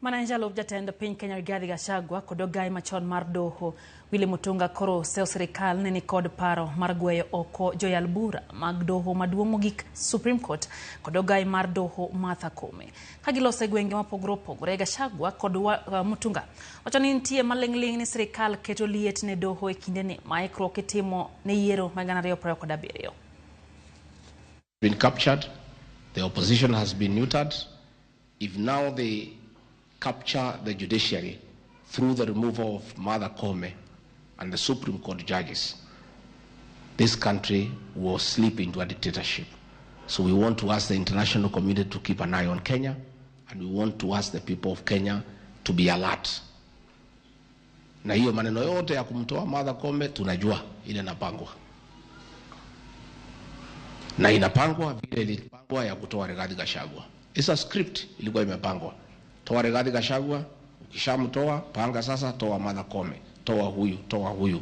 Mana en jalup jatend piny Kenya Rigathi Gachagua kod ogaye machon mar doho Willy Mutunga koro oseyo sirikal ne nikod paro mar gweyo oko joyal bura mag doho maduong' mogik Supreme Court kod ogaye mar doho Martha Koome. Ka giloso e gwenge mopogore opogore, Gachagua kod Mutunga wacho ni nitie maling'ling' ni sirikal keto liet ne doho e kindeni ma ikruok itimo ne yiero mag 2027. Been captured, the opposition has been neutered. If now they capture the judiciary through the removal of Martha Koome and the Supreme Court judges, this country will slip into a dictatorship. So we want to ask the international community to keep an eye on Kenya, and we want to ask the people of Kenya to be alert. Na hiyo maneno yote ya kumtoa Martha Koome tunajua ile inapangwa. Na inapangwa vile ilipangwa ya kutoa Rigathi Gachagua. It's a script ilikuwa imepangwa. Toa Rigathi Gachagua, ukishamtoa panga sasa, toa Martha Koome, toa huyu, toa huyu.